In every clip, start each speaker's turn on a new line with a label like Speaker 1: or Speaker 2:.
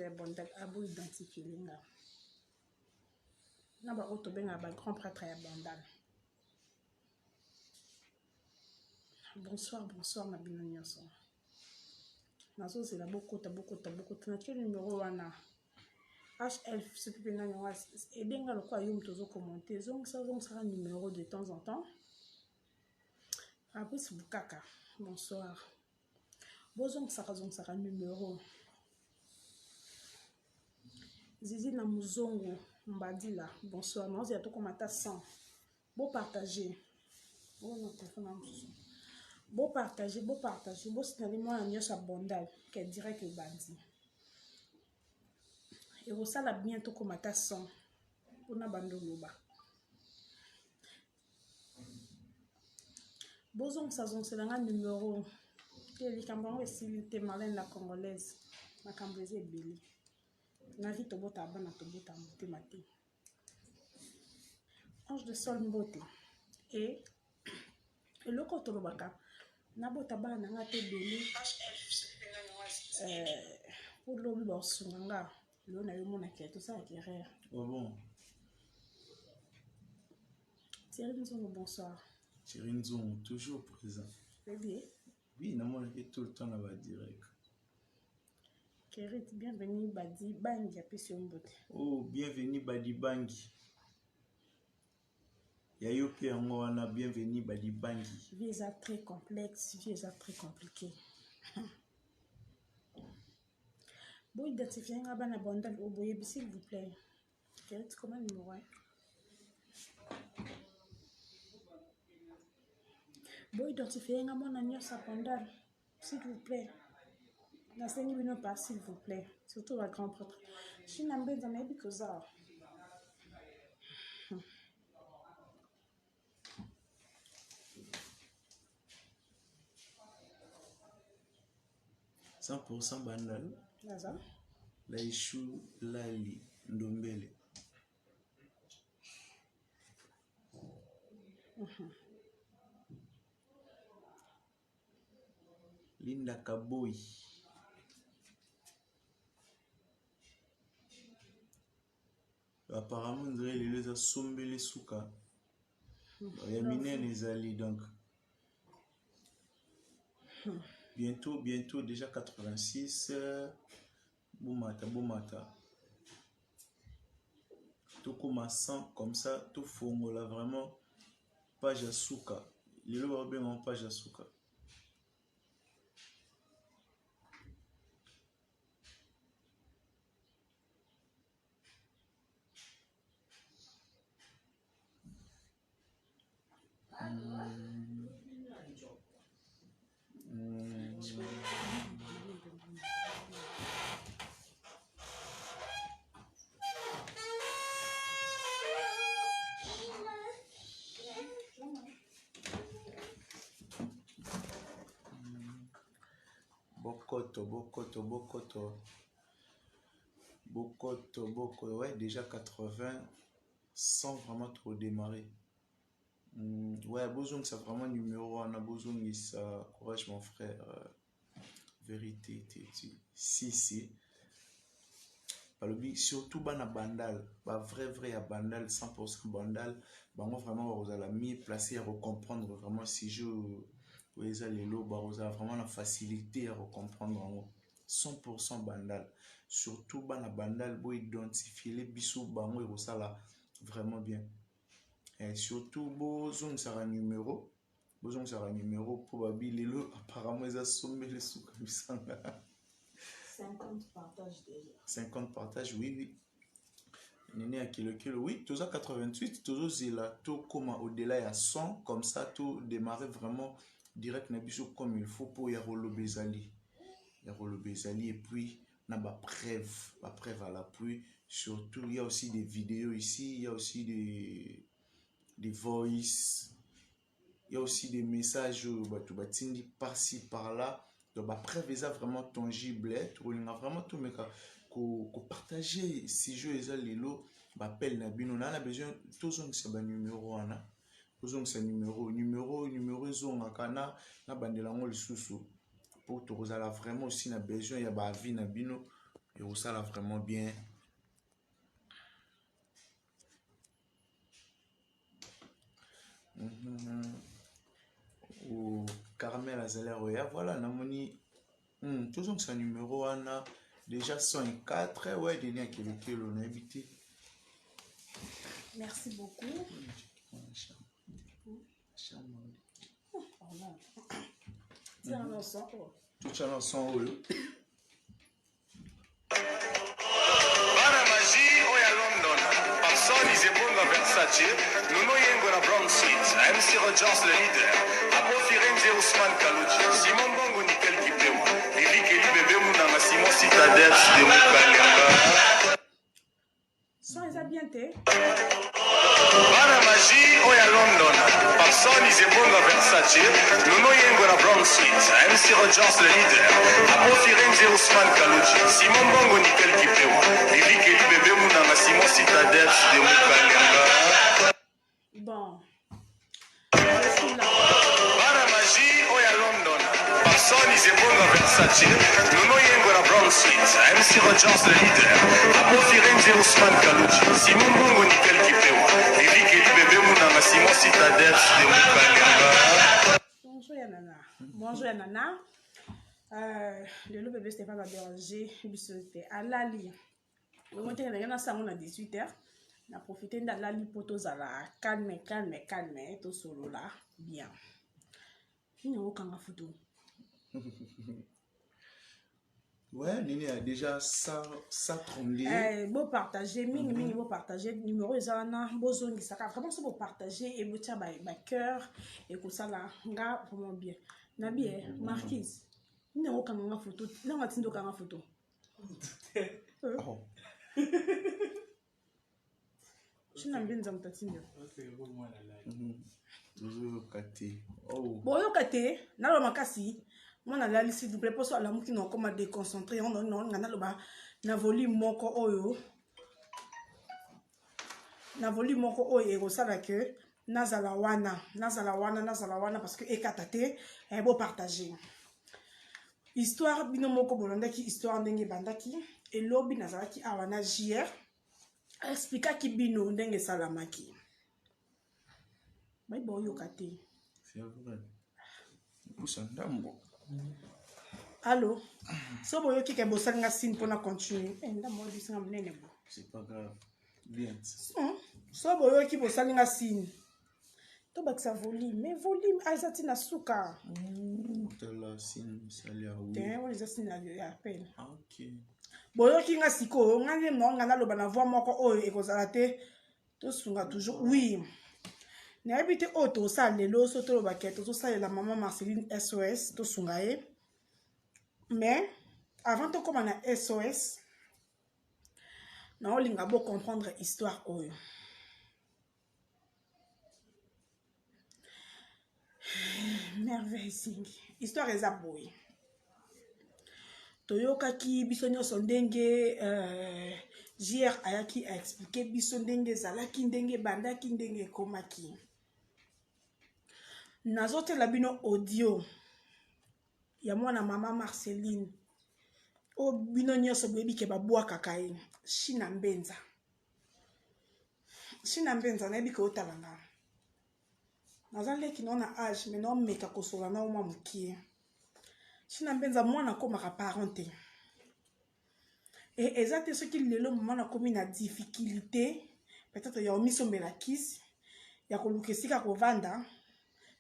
Speaker 1: ya Bandal abo identifier nga na baoyo tobengaka ba grand prêtre ya Bandal. Bonsoir, bonsoir na bino nyonso. Nazozela bokota, bokota, bokota. Natie numero wana HL soki mpe nani yango ebenga lokola yo moto ozokommente, zongisa zongisaka numero de temps en temps. Fabrice Bukaka, bonsoir. Bozongisaka zongisaka numero. Zizi na Muzongo Mbadila, bonsoir. Nazozela tokoma ata 100. Bopartage. Oyo telefone na mosusu. Bopartage, bopartage, bosinali mwana nyonso ya Bandal ke direct ebandi. Ekosala bien tokoma ata 100 mpona bando oloba. Bozongisa zongisela nga numero te, likambo yango esili te. Marlène la Congolaise, makambo eza ebele na vie. Tobota bana, tobota motema te. Ange de Sol, mbote. E eloko tolobaka, nabota bana na nga te ebele po lobi baosunga nga. Lelo na yo omonaki tosalaka erreur.
Speaker 2: Oh bon.
Speaker 1: Thierry Nzongo, bonsoir.
Speaker 2: Thierry Nzongo, toujours présent.
Speaker 1: Baby.
Speaker 2: Oui, namonaki tout le temps na badirect.
Speaker 1: Kerit, bienvenue Badi Bangi, apesi yo mbote.
Speaker 2: Oh, bienvenue Badi Bangi. Ya yo mpe yango wana, bienvenue Badi Bangi.
Speaker 1: Vie eza très complexe, vie eza très compliqué. Boidentifie nga bana Bandal oyo boyebi, s'il vous plaît. Kerit, comment numéro 1? Boidentifie nga mwana nyonso ya Bandal, s'il vous plaît. Nasengi bino pa s'il vous plaît, surtout ba grand prêtre. China Mbenza, nayebi koza.
Speaker 2: 100% Bandal.
Speaker 1: Naza.
Speaker 2: Laishu Lali Ndombele. Linda Kaboy. Apparemment nzela lelo eza sombele suka ya minene ezali, donc bientôt, bientôt déjà 86. Bomata, bomata, tokóma 100, comme ça tofongola vraiment page ya suka. Lelo bakobenga page ya suka. Bokoto, bokoto, bokoto, bokoto, bokoto. Ouais, déjà 80 sans vraiment trop démarrer. Ouais, bozongisa vraiment numéro wana, bozongisa. Courage mon frère. Vérité te si si balobi surtout bana Bandal, bavrai vrai ya Bandal, 100% Bandal, bango vraiment bakozala mieux placé ya kocomprendre vraiment sujet oyo eza lelo. Bakozala vraiment na facilité ya kocomprendre yango. 100% Bandal, surtout bana Bandal, boidentifiele biso bango, ekosala vraiment bien. Et surtout bozongisaka numéro, bozongisaka numéro mpo babi lelo apparemment eza sombele suka misanga.
Speaker 1: 50 partage déjà.
Speaker 2: 50 partage, oui. Nene ya kilokilo, oui, toza 88, tozozela tokóma au-delà ya 100, comme ça to démarrer vraiment direct na biso comme il faut, mpo ya koloba ezali, ya koloba ezali. Et puis na bapreuve, bapreuve à l'appui. Surtout il y a aussi des vidéos ici, il y a aussi des voice, il y a aussi des messages oyo bato batindi par-ci par-là. Donc bapreuve eza vraiment tangible. Tokolinga vraiment tomeka kopartage sujet eza lelo. Baappel na bino na besoin tozongisa banumero wana, tozongisa numero, numero, numero ezongaka na bandela yango lisusu, mpo tokozala vraiment aussi na besoin ya baavis na bino. Ekosala vraiment bien. Oh, Carmel azali akoya voilà namoni tozongisa numero wana déjà 104 ouais Denis Akelokelo nayebi te.
Speaker 1: Merci beaucoup.
Speaker 2: Totya na son oyo.
Speaker 3: Bana magie oyo ya London, Papson Izebonga Versace, Nono Yengo na Brown Street, MC Rogers le leader, Apo Firenze Ousmane Kaluji, Simon Bongo Nickel Kipewa, Vivi Kelly Bebe Munanga, Simon Citadels de Mukalenga.
Speaker 1: Son eza bien te.
Speaker 3: Bana magie oyo ya London, Papson Izebonga Versace, Nono Yengo na Brown Street, MC Rogers le leader, Apo Firenze Ousmane Kaluji, Simon Bongo Nickel Kipewa, Vivi Kelly Bebe Munanga, Simon Citadels de Mukalenga.
Speaker 1: Bon.
Speaker 3: Bana magie oyo ya London, Papson Izebonga Versace, Nono Yengo na Brown Street, MC Rogers le leader, Apo Firenze Ousmane Kaluji, Simon Bongo Nickel Kipewa, Vivi Kelly Bebe Munanga, Simon Citadels de Mukalenga.
Speaker 1: Bonjour ya Nana. Bonjour ya Nana. Lelo bébé Stéphane va déranger biso te. Alali. Bongo te ndenge nasango na 18h. Na profiter nde alali mpo tozala calme calme calme tosolola bien. Nini okanga photo?
Speaker 2: Ouais, Nini a déjà 132.
Speaker 1: Bo partager mingi mingi bo partager numéro eza wana bozongisaka vraiment so bo partager et botia ba ba cœur et kosala nga vraiment bien. Nabi eh, Marquise. Nini okanga nga photo? Nanga tindo kanga photo.
Speaker 2: Oh.
Speaker 1: China mbinza mutatindio.
Speaker 2: Tozoyoka te. Oh.
Speaker 1: Boyoka te, naloba makasi. Mwana alali s'il vous plaît, poso alamuki na okoma déconcentré, on on nga naloba na volume moko oyo. Na volume moko oyo ekosala que nazala wana, nazala wana, nazala wana parce que ekata te, eh, bo partager. Histoire bino moko bolandaki histoire ndenge ebandaki, elobi nazalaki awa na JR explikaki bino ndenge esalamaki. Bai boyoka te.
Speaker 2: C'est vrai. Pusa ndambo.
Speaker 1: Allo. So boyoki ke bosali nga signe mpona continue. Eh, ndambo oyo bisinga monene bo.
Speaker 2: C'est pas grave. Bien.
Speaker 1: So boyoki bosali nga signe. Tobakisa volume, mais volume ah, eza ntina suka.
Speaker 2: Tala signe sali ya oui.
Speaker 1: Te, oyo eza signe ya appel.
Speaker 2: Ah, OK.
Speaker 1: Boyoki nga sikoyo, nga nde mwa nga naloba na voix moko oyo ekozala te. Tosunga toujours. Oui. Nayebi te oyo tosala lelo so toloba ke tozosalela mama Marceline SOS tosunga ye. Mais avant tokóma na SOS, naolinga bo comprendre histoire oyo. Merveille Singi. Histoire eza boye. Toyokaki biso nyonso ndenge JR ayaki a expliquer biso ndenge ezalaki, ndenge ebandaki, ndenge ekomaki. Nazotela bino audio ya mwana mama Marceline oyo bino nyonso boyebi ke babwakaka ye, China Mbenza. China Mbenza nayebi ke otala nga. Naza leki na na age mais naomeka kosola na mwa mokie. China Mbenza mwana akomaka parent te. E eza te soki lelo mama nakomi na difficulté peut-être ya omisombela kisi ya koluka esika kovanda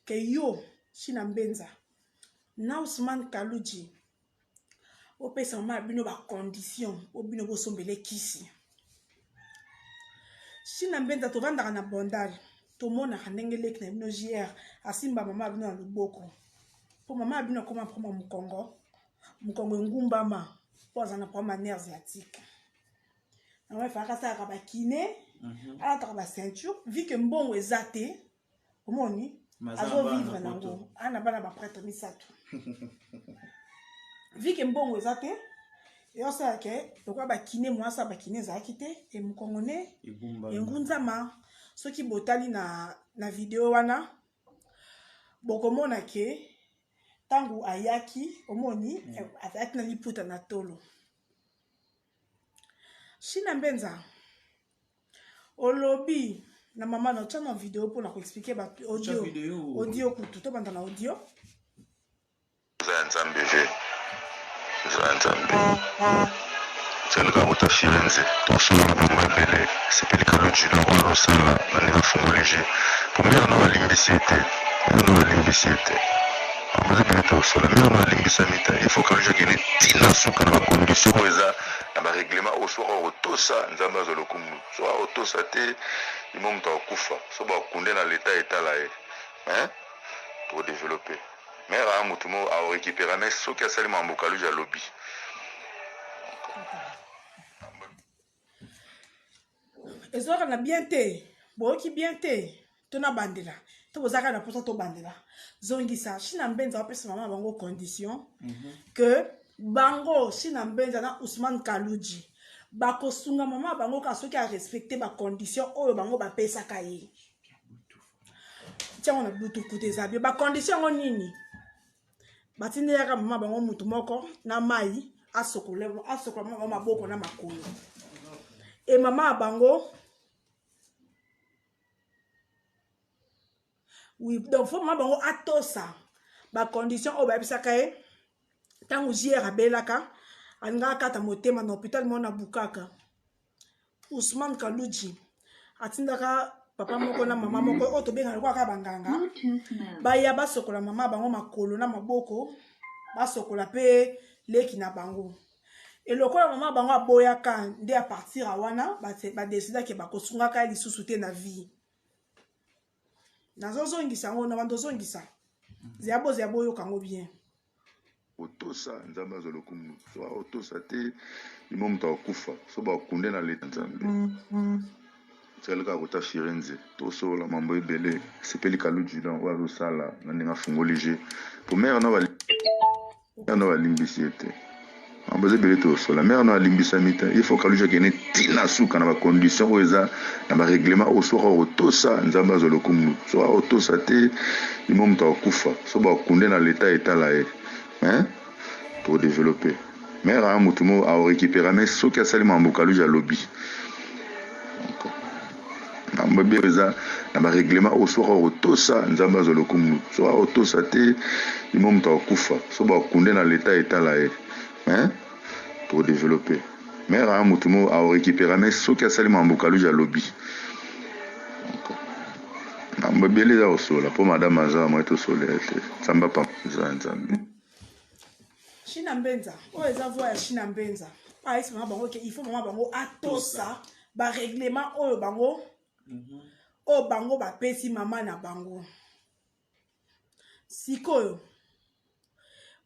Speaker 1: ke yo China Mbenza na Ousmane Kaluji opesa mama bino ba condition po bino bosombele kisi. China Mbenza tovandaka na Bandal, tomonaka ndenge leki na bino JR asimba mama bino na loboko po mama bino akoma proma mokongo, mokongo engumbama po aza na problème ya nerfs sciatique. Yango efalaka asalaka ba kiné, alataka ba ceinture, vu que mbongo eza te, omoni azo vivre nango, ana bana ba prêtre misato. Vu que mbongo eza te, eyosala ke lokola ba kiné mwasi ba kiné ezalaki te, e mokongo ne engunzama. Soki botali na video wana bokomona ke ntango ayaki omoni azalaki na liputa na tolo. Shina Mbenza olobi na mama na otya na video mpona koexplike bato audio audio kutu tobanda na audio.
Speaker 4: Eza ya nzambe vie eza ya nzambe tialaka kota firenze tosala na bango ebele sepeli kaluji na oyo osala na ndenge afungoli je po mère no alimbisi ye te mère no alimbisi ye te makambo eza ebele tosala mère no alimbisami te il faut kaluji akende tina suka na bacondition oyo eza na bareglement oyo soki akotosa nzambe azwa lokumu soki akotosa te limo moto akokufa so bakunde na leta etala ye hein tokodevelope Mère aa mutu moko ao recupera mais soki asali mambo kaluji alobi.
Speaker 1: Ezwaka na bien te boyoki bien te to na bandela to bozalaka na mposa tobandela zongisa shina mbenza bapesa mama bango condition mm -hmm. que bango shina mbenza na Ousmane Kaluji bakosunga mama bango kaka soki arespecte bacondition oyo bango bapesaka ye tiango na bluetooth kutu eza bien bacondition yango nini batindelaka mama bango motu moko na mai asokola asokola mama bango maboko na makolo e mama ya bango oui donc fo mama bango atosa bacondition oyo bayebisaka ye ntango jr abelaka alingaka akata motema na hôpital moko na bukaka Ousmane Kaluji atindaka papa moko na mama moko oyo tobengaka lokola kaka banganga baya basokola mama bango makolo na maboko basokola mpe leki na bango elokola mama bango aboyaka nde a partir ya wana badesidaki bakosungaka ye lisusu te na vie nazozongisa yango na bando ozongisa zeya bozeya boyoka yango bien
Speaker 4: Otosa nzambe azwa lokumu so otosa te limo moto akokufa so bakunde na leta nzambe tikali kaka kota firenze tosolola mambo ebele sepeli kaluji donc oyo azosala na ndenge afungoli je po mare no alimbisi ye te mambo eza ebele tosola mare no alimbisami te il faut kaluji akende ntina suka na bacondition oyo eza na bareglement oyo soki akotosa nzambe azwa lokumu soki akotosa te limo moto akokufa so bakunde na leta etala ye hein tokodevelope mare aya motu moko aorécupera mais soki asali mambo kaluji alobi mambo ebele eza na bareglement oyo soki akotosa nzambe azwa lokumu soki akotosa te limo moto akokufa so bakunde na leta etala ye hein tokodevelope mare aya motu moko aorécupera mais soki asali mambo kaluji alobi mambo ebele eza kosola mpo madame aza moye tosolela te nzambe apa eza nzambe
Speaker 1: Shina Mbenza oyo eza voix ya Shina Mbenza ayesi mama bango ke il faut mama bango atosa ba règlement oyo bango mhm. oyo bango bapesi mama na bango sikoyo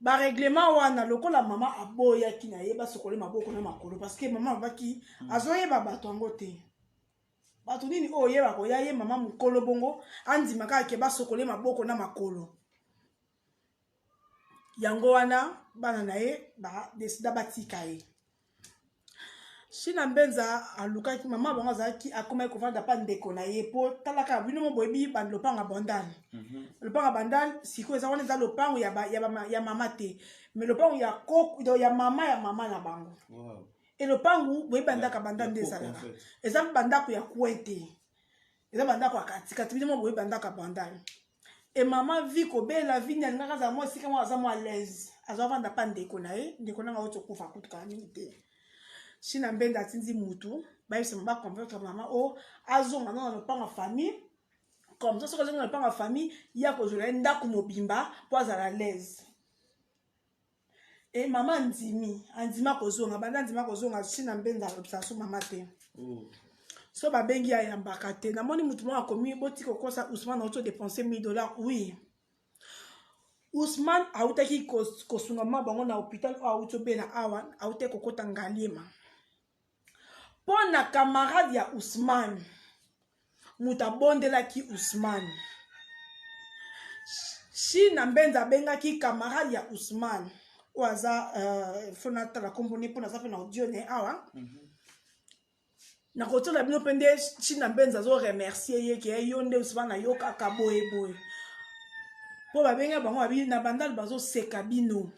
Speaker 1: ba règlement wana lokola mama aboyaki na ye basokole maboko na makolo parce que mama alobaki mhm. azoyeba bato yango te bato nini oyo ye bakoya ye mama mokolo bongo andima kaka ke basokole maboko na makolo yango wana bana na ye badesida batika ye shina mbenza alukaki mama bango azalaki akomaki kovanda mpa ndeko na ye mpo tala kaka bino mo boyebi lopango ya bandal mhm. lopango ya bandal sikoyo eza wana eza lopango ya, ya, ya mama te mais lopango ya koko ya mama ya mama na bango wow. e lopango boyebi bandako ya bandal nde ezalaka eza bandako ya coin te eza bandako ya katikati bino mo boyebi bandako ya bandal e mama vi kobela vi nde alingaka azala mwa esika moko aza mwa alaise azovanda mpa ndeko na ye ndeko nanga auti okufa kutu kala mingi te shina mbenda atindi mutu bayebisa mama baconvaincre mama o oh, azonga nano na lopango ya famille comme ça soki azongi na lopango ya famille ye akozwela ye ndako mobimba mpo azala alaise e mama andimi andima kozonga banda andima kozonga shina mbenza alobisa so mama te oh. so babengi ayambaka te namoni motu moko akomi botika kokosa ousmane auti odepense 1000 dollar oui ousmane autaki kosunga mama bango na hôpital oyo auti obela awa autaki kokota ngaliema mpo na camarade ya Ousmane moto abondelaki Ousmane Shina Mbenza abengaki camarade ya Ousmane oyo aza uh, fo natala nkombo ne mpo naza mpe na audio ne awa mm -hmm. nakotiela bino mpe nde Shina Mbenza azo remercier ye ke yo nde Ousmane ayokaka boye boye mpo babenga bango babi na bandal bazoseka bino.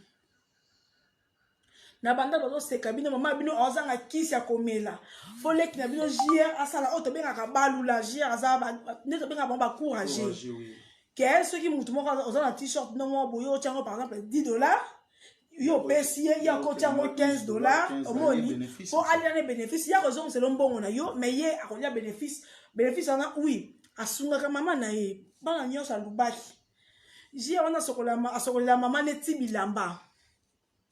Speaker 1: Na banda bazoseka bino, mama bino azanga kisi ya komela. Fo leki na bino JR asala oyo tobengaka balula JR aza nde tobengaka bango ba courageux. Ke soki mutu moko oza na t-shirt no moko boye otya yango par exemple 10 $ yo opesi ye, ye akotya yango 15 $, omoni, mpo alia na bénéfice ya kozongisela mbongo na yo, mais ye akolia bénéfice. Bénéfice wana, oui, asungaka mama na ye, bana nyonso alubaki. Jie wana asokolela mama neti bilamba,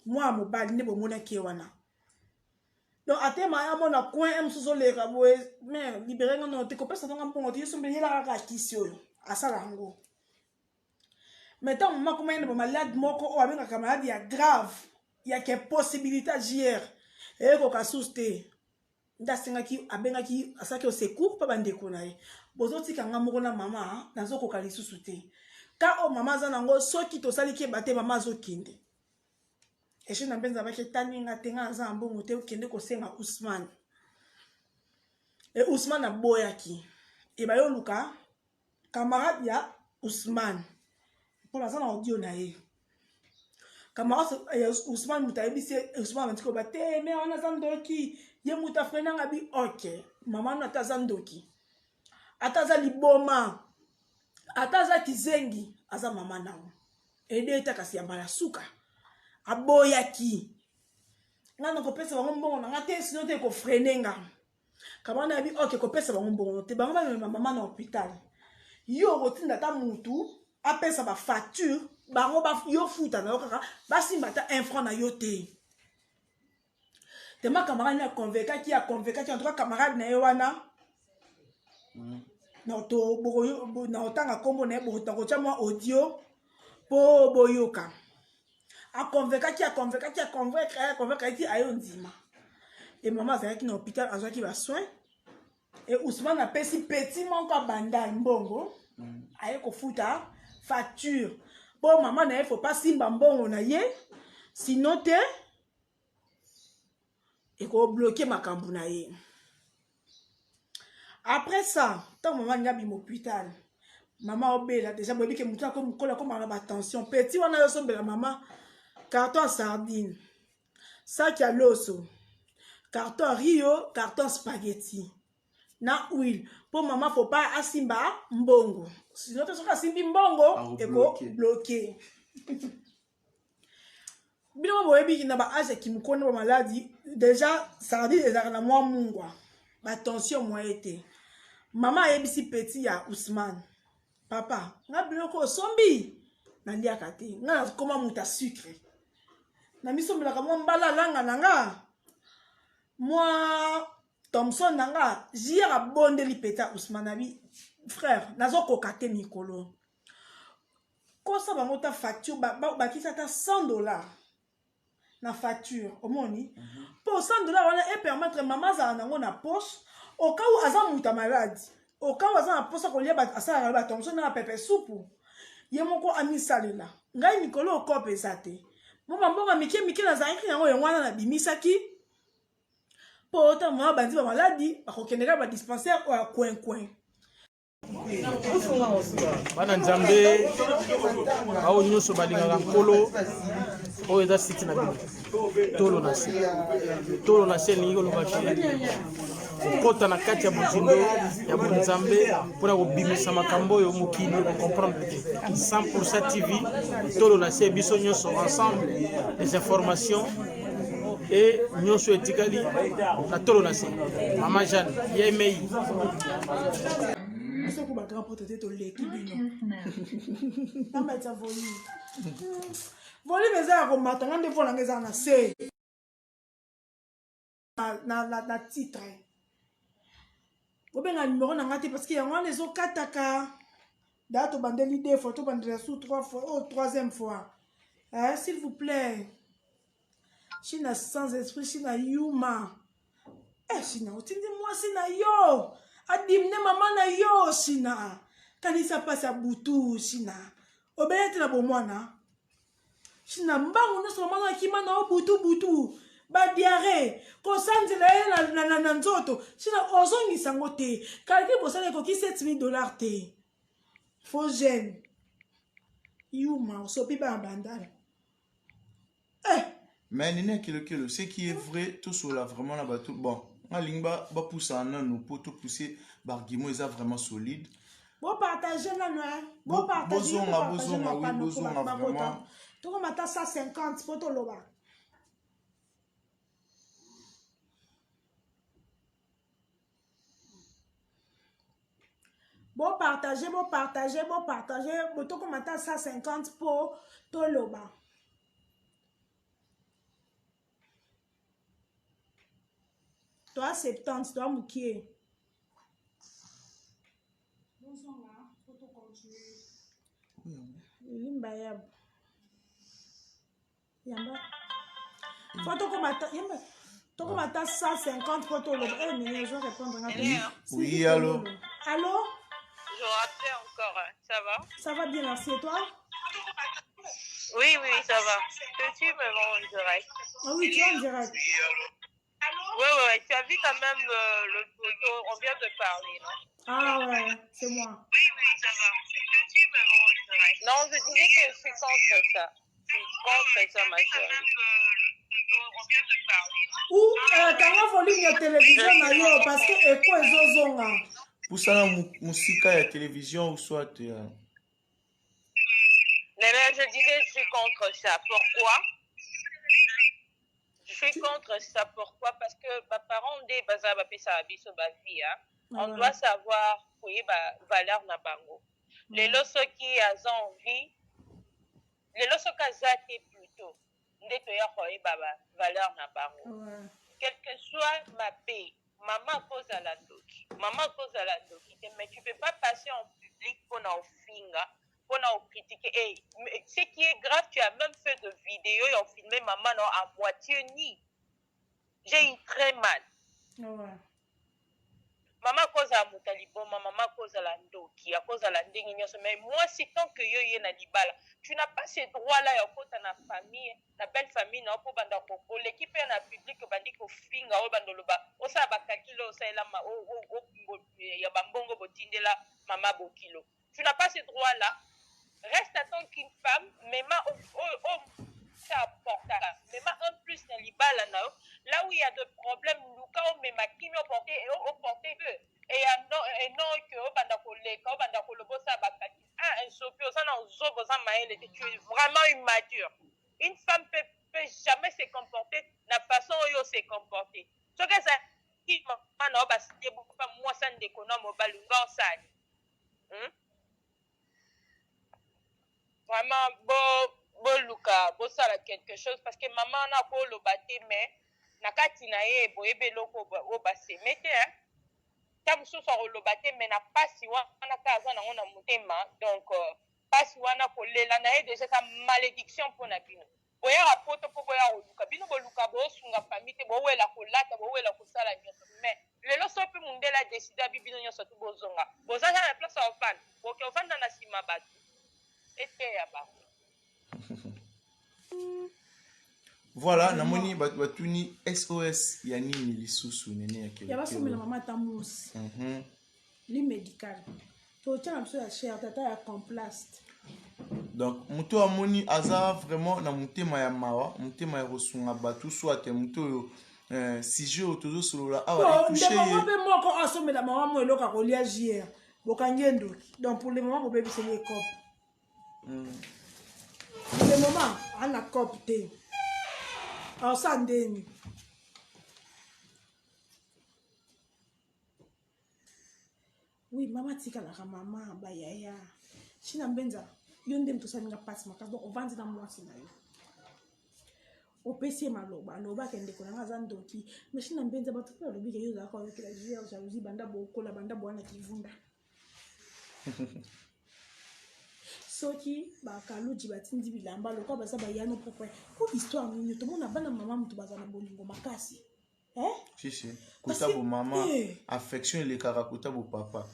Speaker 1: mwana mobali nde bomonaki ye wana. Donc atema amona coin mosusu oleka boye, mais libere nga no te, kopesa ntonga mbongo te, yo sombi yela kaka kisi oyo asala yango. Mais ntango mama akoma ye na bamalade moko oyo abengaka malade ya grave, ya ke possibilité ya JR eyekoka susu te, nde asengaki, abengaki, asalaki au secours mpo bandeko na ye bozotika nga moko na mama, nazokoka lisusu te. Ka oyo mama aza nango, soki tosali keba te, mama azokende. Eshe na mpenza abaki etali nga te, nga naza na mbongo te, okende kosenga Ousmane. E Ousmane aboyaki, e bayoluka camarade ya Ousmane, mpo naza na audio na ye. Camarade ya Ousmane, moto ayebisi Ousmane, abandi koloba te, me wana aza ndoki, ye moto afrenanga bi. Ok, mama wana ata aza ndoki, ata aza liboma, ata aza kizengi, aza mama nango ede eta. Kasi ya mbala suka aboyaki: nga nakopesa bango mbongo na nga te, sinon te ekofreiner nga. Kama na yebi, ok, kopesa bango mbongo te, bango bamema mama na hôpital, yo okotinda ata mutu apesa bafacture, bango yo futa na yo kaka, basimba ata un franc na yo te. Tema camarade ni aconvaincaki, aconvaincaki en tout cas camarade na ye wana. Na otanga nkombo na ye, nakotya mwa audio mpo boyoka. Aconvaincaki, aconvaincaki, aconvaincre, aconvaincaki, ayo ndima. E mama azalaki na hôpital, azwaki basoin. E Ousmane apesi petit moko abanda mbongo, aye kofuta facture mpo mama na ye faut pas simba mbongo na ye, sinon te ekobloquer makambo na ye. Après ça, ntango mama alingi abima hôpital, mama obela déjà, boyebi ke motu ako mokolo akomaka na batension. Petit wana ayosombela mama carton ya sardine, saki ya loso, carton ya rio, carton spaghetti na huile, mpo mama faut pas asimba mbongo, sinon te soki asimbi mbongo ekobloquer. Bino mo boyebi na baage ya kimokolo na bamaladi déjà, sardine ezalaka na mwa mungwa, batension moye te. Mama ayebisi petit ya Ousmane: "Papa, nga biloko osombi naliaka te, nga nakoma moto ya sucre, na misombelaka mwa mbala alanga na nga, mwa Thomson na nga." Jier abondeli petit ya Ousmane abi: "Frère, nazokoka te mikolo, kosa bango ta facture, bakisi ata 100 $ na facture." Omoni, mpo 100 $ wana epermettre mama azala nango na poche au cas où aza moto ya maladi, au cas où aza na posa kolia, asalaka bathomson na bapepe supu, ye moko amisalela. Ngai mikolo okope eza te, mo bambongo mike mike nazalaki yango, yango wana nabimisaki, mpo ota mama bandi bamaladi, bakokende kaka badispensaire oyo ya coin coin.
Speaker 5: Bana Nzambe, bao nyonso balingaka Nkolo, oyo eza site na bino, Tolo na Se. Tolo na Se elingi koloba ke kokɔta na kati ya bozindo ya bonzambe mpona kobimisa makambo oyo mokili ekocomprendre te. 100 TV, Tolo na Se, biso nyonso ensemble, les informations e nyonso etikali na Tolo na Se. Mama Jeanne yemei.
Speaker 1: Biso ko bagrand porte te, toleki bino. Nambatisa volume, volume eza ya komata. Nga nde vo nanga eza na se na titre. Bobenga numero na nga te, parce que yango wana ezokataka. Da tobandeli deux fois, tobandela su trois fois, oh, troisième fois, eh, s'il vous plaît. China sans esprit, China yuma. Eh, China otindi mwasi na yo adimne mama na yo. China, kanisa mpasi ya butu. China obele te na bomwana. China, mbangu nyonso mama na akima na yo butu butu, badiarrhée, kosanzela ye na nzoto. China ozongisa yango te. Calcul bosala ekoki 7000 $ te. Faux jeune yuma, osopi bana bandala, eh.
Speaker 2: Mais nene kelokelo, ce qui est vrai, tosolola vraiment na bato. Bon, nga alingi bapusana nanu mpo topousse baargument eza vraiment solide.
Speaker 1: Bopartage nanu, bopartage.
Speaker 2: Bozonga, bozonga, oui, bozonga vraiment.
Speaker 1: Tokoma ata 150 mpo toloba. Bopartage, bopartage, bopartage, tokoma ata 150 mpo toloba. Toa 70, toa mokie. Bozonga po tocontinue. Limba ya yamba fo tokoma ata yamba tokoma ata 150 po toloba. Eh, nene ozo répondre nga te.
Speaker 2: Oui, allo.
Speaker 1: Allo.
Speaker 6: Je rappelais encore, hein. Ça va?
Speaker 1: Ça va bien, merci. Et toi?
Speaker 6: Oui, oui, ça va. Peux-tu me rendre en direct?
Speaker 1: Ah oui, tu es en direct.
Speaker 6: Oui, oui, oui. Tu as vu quand même le photo, on vient de parler, non?
Speaker 1: Ah ouais, c'est moi.
Speaker 6: Oui, oui, ça va. Peux-tu me rendre en direct? Non, je disais que je suis contre ça. Je suis contre ça, ma chérie.
Speaker 1: Ou kanga volume ya télévision na yo parce que eko ezozonga.
Speaker 2: Pusana mosika ya télévision ou soit ya.
Speaker 6: Mais je disais, je suis contre ça. Pourquoi? Je suis contre ça. Pourquoi? Parce que ba parents nde baza bapesa biso ba vie, hein. On doit savoir koyeba valeur na bango. Lelo soki aza en vie, lelo soki aza te plutôt, nde toya koyeba ba valeur na bango. Quel que soit mabe, mama akozala ndoki, mama akozala ndoki te, mais tu peux pas passer en public mpona ofinga, mpona ocritiquer. Et ce qui est grave, tu as même fait de vidéos et filmé maman non, à moitié nue. J'ai eu très mal. Mama akozala moto ya liboma, mama akozala ndoki, akozala ndenge nyonso, mais mwasi, tant que yo ye na libala, tu n'as pas ce droit là ya okota na famille, na belle famille na yo, mpo banda oleki mpe na public, obandi kofinga, oyo banda oloba, osala bacalcul oyo osalela ya bambongo botindela mama bokilo. Tu n'as pas ce droit là. Reste en tant qu'une femme, mema ça apportaka, mema un plus na libala na yo. Là où il y a de problèmes, luka omema kimia, oporte oporte peu et ya non, et non que obanda koleka, obanda koloba, osala bacalcul. Ah, insopi, oza na ozoba, oza mayele te, tu es vraiment immature. Une femme peut jamais se comporter na façon oyo se comporter. Soki ezalaki mama na yo, basie bopa mwasi ya ndeko na mobali, nga osali, Vraiment, boluka bosala quelque chose, parce que mama wana akoloba te, mais na kati na ye boyebi eloko oyo baseme te, hein? Ta mosusu akoloba te, mais na pasi wana kaka aza nango na motema. Donc pasi wana, kolela na ye déjà eza malédiction mpona bino. Boyaka poto mpo boya koluka, bino boluka boosunga famille te, bowela kolata, bowela kosala nyonso. Mais lelo so mpe mundele adécider abi bino nyonso tu bozonga, boza na place ya ofanda, boke ofanda na nsima bato, eteya bango.
Speaker 2: Voilà, namoni bato batuni SOS ya nini lisusu, nene ya
Speaker 1: Ya basomela mama ata musi li médical, totia na biso ya cher tata ya Complast.
Speaker 2: Donc moto amoni aza vraiment na motema ya mawa, motema ya kosunga bato, soit moto oyo sujet oyo tozosolola awa etouche
Speaker 1: ndeko ye. Mpe moko asomela mama mo eloko akolia jr, bokangi ye ndoki. Donc pour le moment bobebiseli ye cope. Pour le moment ana cope te, aosa ndeni. Oui, mama atikalaka mama bayaya. Ntina mbenza yo nde moto osalinga mpasi makasi. Donc ovandi na mwasi na yo, opesi ye maloba, alobaka ndeko na nga aza ndoki. Mais ntina mbenza, bato mpe balobi ke yo ozalaka oyokela jr jalousie banda bokola, banda bwana kivunda. Soki bakaluji batindi bilamba lokola baza bayano propre po histoire nini tomona bana mama moto baza na bolingo makasi, eh?
Speaker 2: Si si, kuta bo mama affection elekaka kuta bo papa.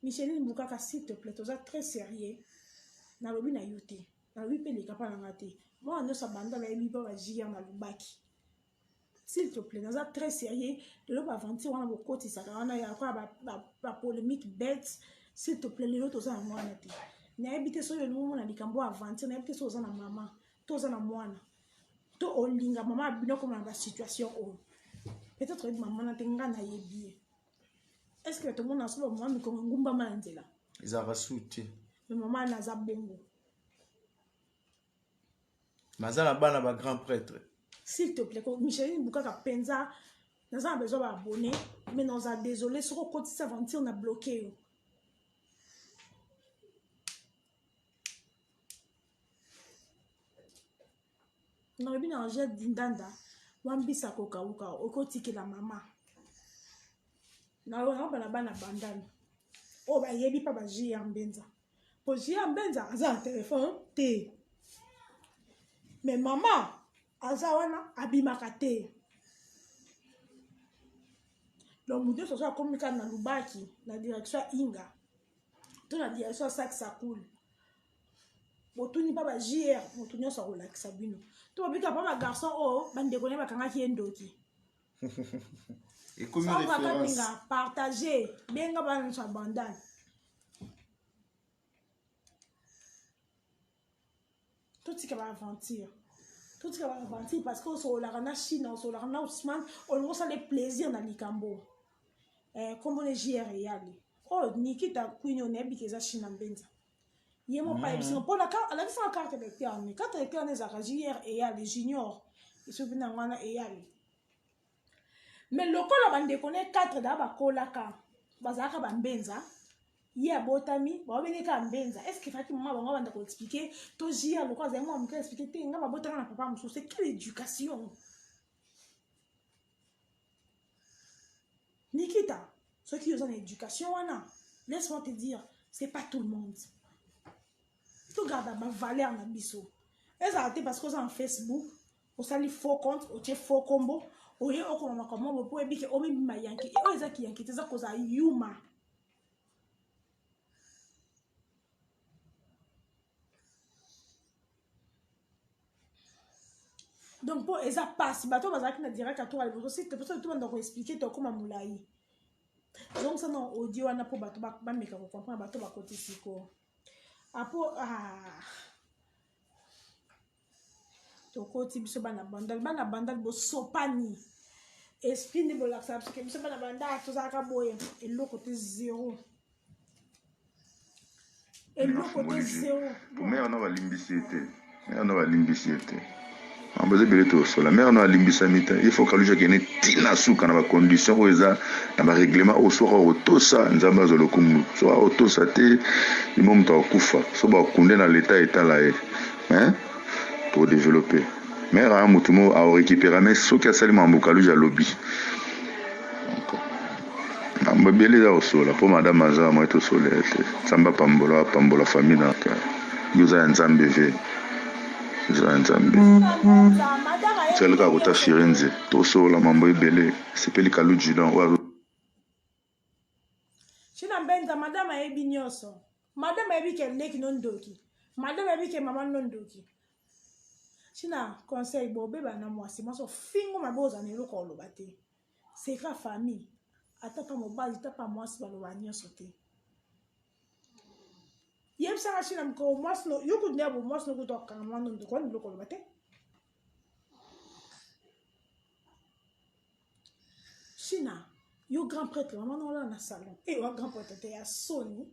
Speaker 1: Micheline Bukaka, s'il te plaît, toza très sérieux. Nalobi na yo te, nalobi mpe leka mpa na nga te. Mwana nyonso abanda nayebi mpa bajr nalobaki. S'il te plaît, naza très sérieux. Lelo baaventure wana bokotisaka wana ya kwa bapolémique bête, s'il te plaît, lelo toza yango wana te. Nayebi te soki olingi omona likambo ya aventure, nayebi te soki oza na mama to oza na mwana to olinga mama ya bino akoma na basituation oyo. Peut-être oyebi mama na te, nga nayebi ye. Est ce que tomona so bamama mikongo engumbama na nzela?
Speaker 2: Ezalaka su te.
Speaker 1: Mais mama wana aza bongo.
Speaker 2: Naza na bana ba grand prêtre.
Speaker 1: S'il te plaît, Micheline Bukaka penza, naza na besoin ba abonné, mais naza désolé soko okotisa aventure na bloqué yo. Nalobi na Angèle Dindanda, mwa mbisa kokauka okotikela mama. Naobala bana bandani oyo bayebi mpa ba JR Mbenza. Po JR Mbenza aza na telefone te. Mais mama aza wana abimaka te. Donc moto nyonso azo akomi kaka na Lubaki na direction ya Inga to na direction ya Sac Sakul. Botuni mpa ba JR, moto nyonso akolakisa bino. To babika mpa ba garçon oyo bandeko na ye bakangaki ye ndoki.
Speaker 2: Ekomi référence.
Speaker 1: Partager, benga bana nyonso ya bandal. Totika ba aventure. Totika ba aventure parce que osololaka na Chine, osololaka na Ousmane, olingi osala plaisir na likambo. Eh, kombo ne JR eyali. Oh, Nikita Queen onayebi ke eza Chine Mbenza. Ye moko ayebisi nga mpona alakisi nga carte électeur ne. Carte électeur ne ezalaka JR eyali junior. Esoki na wana eyali. Mais lokola bandeko ne 4 da bakolaka, bazalaka ba Mbenza, ye abotami, babengeka kaka Mbenza. Est-ce que faki mama bango banda ko expliquer to JR lokola azali mwa moke expliquer te nga babotaka na papa mosusu. C'est quelle éducation? Nikita, soki oza na éducation wana, laisse-moi te dire, c'est pas tout le monde. Togarda ba valeur na biso. Ezala te parce que oza na Facebook, osali faux compte, otie faux kombo, oye okoma makambo moko po oyebi ke omibima yanki. Oyo eza kiyanki te, eza kozala yuma. Donc po eza pasi, bato bazalaki na direct ya tour ya liboso, si te poso tobanda ko expliquer tokoma molai. Zongisa na audio wana po bato bameka ko comprendre, bato bakoti sikoyo. Apo, ah. Tokoti biso bana bandal, bana bandal bosopani. Esprit nde bolakisa biso ke biso bana bandal tozalaka boye, eloko te zéro. Eloko te zéro.
Speaker 4: Po mère na balimbisi ye te. Mère na balimbisi ye te. Mambo eza ebele tosola. Mère na alimbisami te. Il faut Kaluji akende tina suka na ba conditions oyo eza na ba règlement oyo soki akotosa Nzambe azwa lokumu. Soki akotosa te, ye moko moto akokufa. Soki bakunde na l'etat etala ye. Mais to développer. Mère aya motu moko ao récupérer mais soki asali mambo Kaluji alobi. Mambo ebele eza kosola po madame aza moye tosola ye te. Nzambe apambola apambola famille na yo oza ya Nzambe ve. Oza ya Nzambe. Tikali kaka kota Firenze. Tosola mambo ebele. Sepeli Kaluji donc oyo azo
Speaker 1: China Mbenza, madame ayebi nyonso. Madame ayebi ke leki no ndoki. Madame ayebi ke mama no ndoki. China conseil bobeba na mwasi, mwasi ofingo mabe oza na eloko oloba te. Secret famille, ata pa mobali ata pa mwasi baloba nyonso te. Yebisaka China mokolo mwasi no yo kutu nde bo mwasi no kutu akanga mama no ndoki wana eloko oloba te. China, yo grand prêtre, maman no na salon. Eh, wa grand prêtre te ya soni.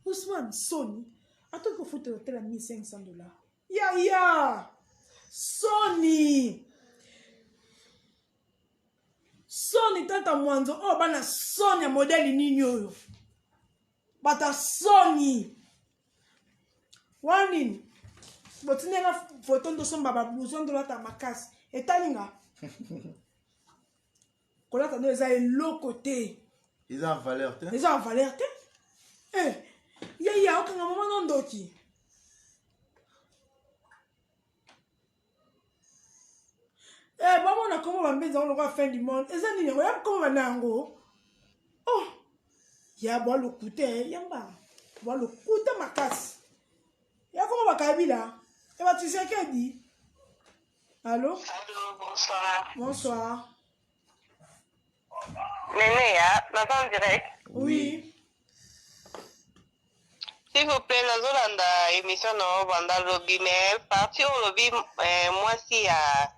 Speaker 1: Ousmane soni. Atoki kofuta hotel ya 1500 dollars. Ya ya. Soni. Soni tata mwanzo oyo bana soni ya modèle nini oyo? Bata soni. Wana nini? Botindi nga photo ndosomba ba blouson ndolata makasi. Etali nga. Kolata ndo eza eloko te.
Speaker 2: Eza en valeur te.
Speaker 1: Eza en valeur te. Eh, ye ye okanga mama no ndoki. Eh, bamona kombo bambenza yango lokola fin du monde. Eza nini yango? Ya kombo bana yango. Oh, ya bwa lokuta yamba. Bwa lokuta makasi. Ya kombo bakabila. E ba Tshisekedi. Allô?
Speaker 6: Allô, bonsoir.
Speaker 1: Bonsoir.
Speaker 6: Nene, ya, naza en direct.
Speaker 1: Oui.
Speaker 7: S'il vous plaît, nazolanda émission na yo banda lobi mais partie oyo olobi eh, mwasi ya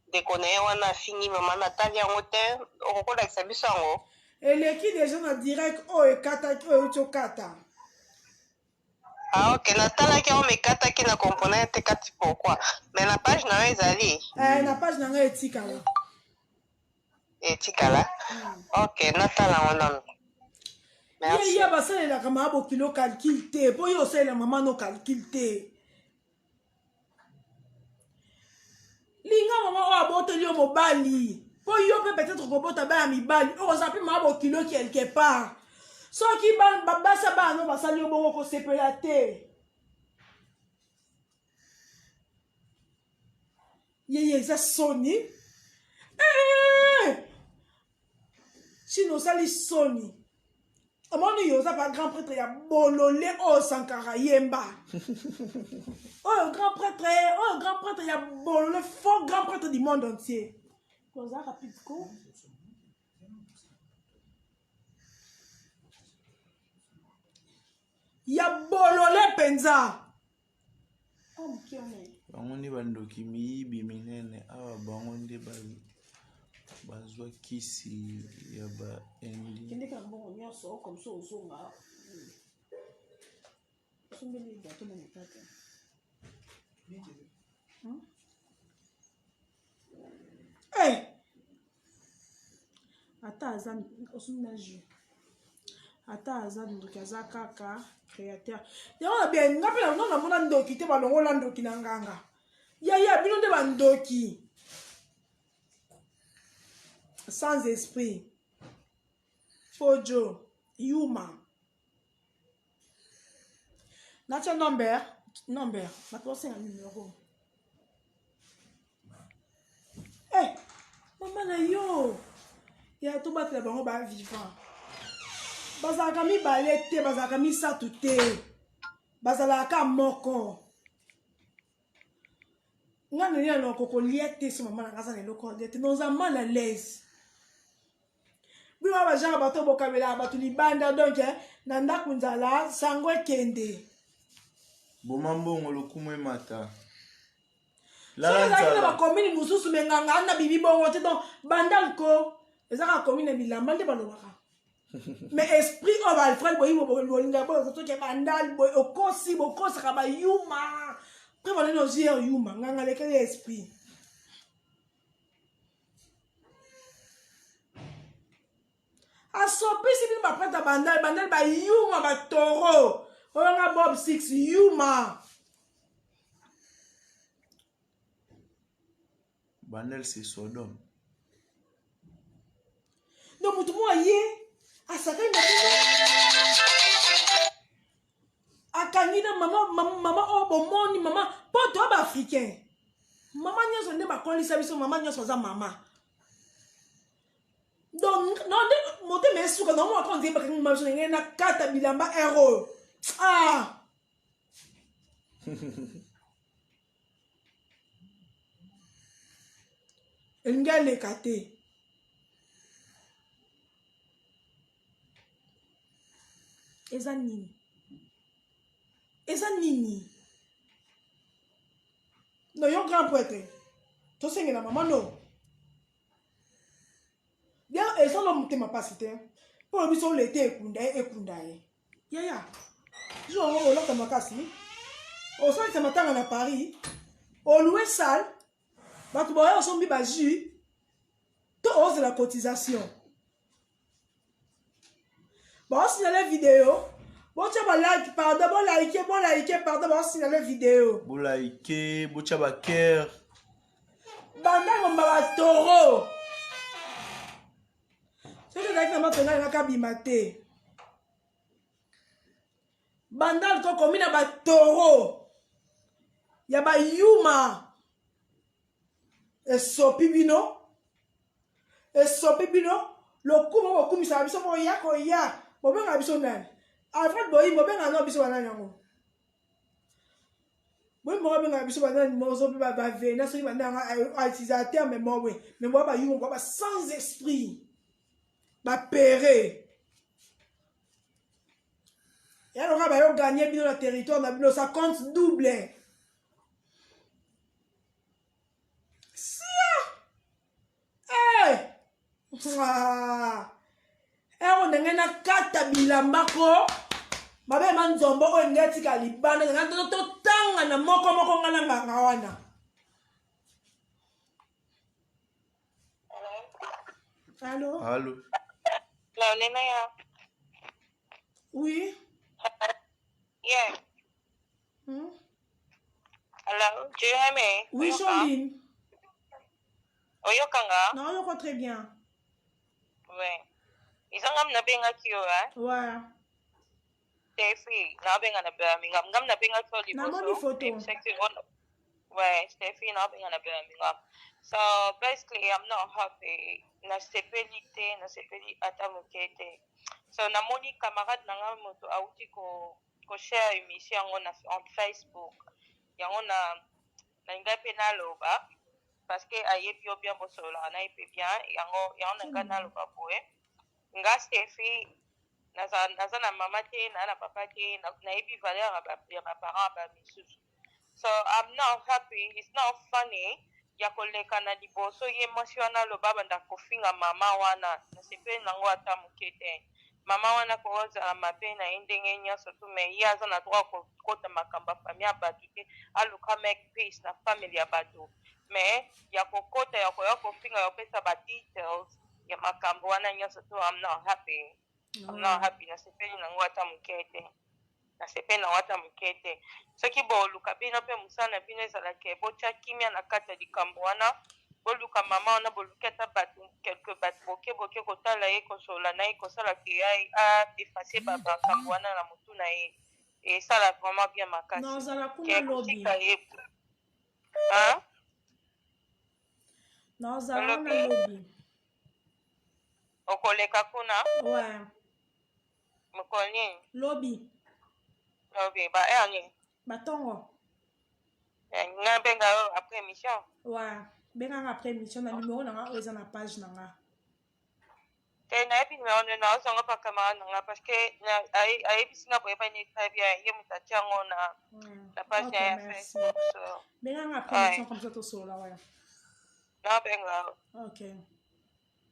Speaker 7: ndeko na ye wana afingi mama natali yango te okoki kolakisa biso yango
Speaker 1: eleki deja na direct oyo ekataki oyo euti okata
Speaker 7: ah ok natalaki yango mais ekataki na comprenaki te kati pourquoi mais na page na yo ezali
Speaker 1: eh, na page na ngai etikala
Speaker 7: etikala ok natala yango nano
Speaker 1: ye ye basalelaka maa bokilo calcul te mpo ye osalela mama no calcul te linga mama oyo aboteli yo mobali mpo yo mpe peut-être kobota bana mibali oyo oza mpe maa bokilo quelque part soki basi ya bana no basali yo bongo kosepela te yeye eza soni eh! chine osali soni omoni yo oza pa grand prêtre ya bolole oyo sankara yemba oyo grand prêtre oyo grand prêtre ya bolole faux grand prêtre du monde entier oza rapide ko ya bolole mpenza
Speaker 2: Bango nde bandoki miyibi minene awa bango nde bazwa kisi ya ba indi.
Speaker 1: Kende kaka mbongo nyonso comme ça ozonga. Osombeli gato na mikate. Hmm? Hey! Ata aza osombi na jus. Ata aza ndoki aza kaka créateur. Yango na bien nga pe na namona ndoki te balongola ndoki na nganga. Yaya bino nde bandoki. Sans esprit. Fojo, Yuma. Natia number, number, bato basenga numero. Eh, mama na yo. Ya tobatela bango ba vivant. Bazalaka mibale te, bazalaka misato te. Bazalaka moko. Nga na nini na kokolia te so mama na nga aza na eloko ya te. Noza mal à l'aise. Bino ba genre bato bokabelaka bato libanda donc eh, na ndako nzala sango ekende.
Speaker 2: Boma mbongo lokumu emata.
Speaker 1: Soki ezalaki na bacommune mosusu me nganga na bibi bongo te donc bandal ko eza kaka commune ya bilamba nde balobaka mais esprit oyo baalfred boyibo bolinga boyo soki bandal boye okosi bokosaka bayuma mpe banani ozwi ya yuma nganga lekeli esprit asopisi bino baprete ya bandal bandal bayuma batoro oyo nga bob 6 yuma
Speaker 2: bandal c'est sodome
Speaker 1: donc moto moko aye asakani na bino akangi na mama mama oyo bomoni mama mpo toya baafricain mama nyonso nde bakolisa biso mama nyonso aza mama donc non nde motema esuka na omona kaka nzemba kangi mama biso ndenge nakata bilamba heure oyo ah elingi aleka te eza nini eza nini no yo grand prêtre tosengela mama no bien ezala motema mpasi te mpo lobi so lete ekunda ye ekunda ye yaya jour yango olata makasi osalisa matanga na paris oloue salle bato baya osombi bajus to ozela cotisation baosignale video botya balike pardon bolike bolike pardon baosignale video
Speaker 2: bolike botya bacœur
Speaker 1: banda ngomba batoro soki ezalaki na matonga alingaka abima te bandal tokomi na batoro ya bayuma esopi bino esopi bino lokumu bokumisaka biso boya koya bobengaka biso nani alfred boyi bobengaka no biso banani yango boyi moko abengaka biso banani mozo mpe bavena soki bananga autiliser terme moko boye me boya bayuma boya ba sans esprit bapere. Ya loka bayo gagner bino na territoire na bino, ça compte double. Sia! Hey! Ah! Ero ndenge nakata bilamba ko mabe ma nzombo oyo ndenge atika libanda ndenge totanga na moko moko nga na nganga wana. Allô?
Speaker 2: Allô?
Speaker 7: Hello, Nena.
Speaker 1: Oui.
Speaker 7: Yeah. Hello, do you hear me?
Speaker 1: Oui, Charline.
Speaker 7: Oyokanga?
Speaker 1: Non, oyoko très bien.
Speaker 7: Ouais. Eza ngam nabengaki yo, hein?
Speaker 1: Ouais.
Speaker 7: Steffi, nabenga na Birmingham. Ngam nabengaki yo liboso.
Speaker 1: Namoni photo.
Speaker 7: Ouais, Steffi, nabenga na Birmingham. So, basically, I'm not happy. Nasepeli te, nasepeli ata moke te. So, namoni camarade na nga moto auti ko ko share émission yango na on Facebook. Yango na nalingai mpe naloba parce que ayebi yo bien, bosololaka na ye mpe bien. Yango yango na ngai naloba boye. Nga Steffi, naza naza na mama te, naa na papa te, nayebi valeur ya baparent ya bamisusu. So I'm not happy, it's not funny ya koleka na liboso ye mwasi wana aloba banda kofinga mama wana. Nasepeli nango ata moke te. Mama wana kozala mabe na ye ndenge nyonso tu, mais ye aza na droit kokota makambo ya famille ya bato te. Aluka make peace na family ya bato, mais ya kokota, ya koya kofinga, ya kopesa ba details ya makambo wana nyonso tu, I'm not happy, I'm not happy. Nasepeli nango ata moke te, nasepeli nango ata moke te. Soki boluka bino mpe mosala na bino ezalaka botya kimia na kati ya likambo wana, boluka mama wana, boluki ata bato quelque bato boke boke kotala ye, kosolola na ye, kosala ke aefface makambo wana na motu na ye, esala vraiment bien makasi.
Speaker 1: Nazala kuna lobi.
Speaker 7: Kotika ye, hein?
Speaker 1: Nazala wana lobi.
Speaker 7: Okoleka kuna?
Speaker 1: Ouais.
Speaker 7: Mokolo nini?
Speaker 1: Lobi.
Speaker 7: Lobi ba heure nini?
Speaker 1: Batongo.
Speaker 7: Nga benga yo après émission.
Speaker 1: Ouais, benganga après émission na numéro na nga oyo eza na page na nga.
Speaker 7: Te, nayebi numéro nde naozonga pa camarade na nga, parce que ayebisi nga boyebani très bien, ye moto atia yango na page na ya Facebook, so
Speaker 1: Benganga après émission, comme ça tosolola, ouais.
Speaker 7: Nabenga yo.
Speaker 1: Ok.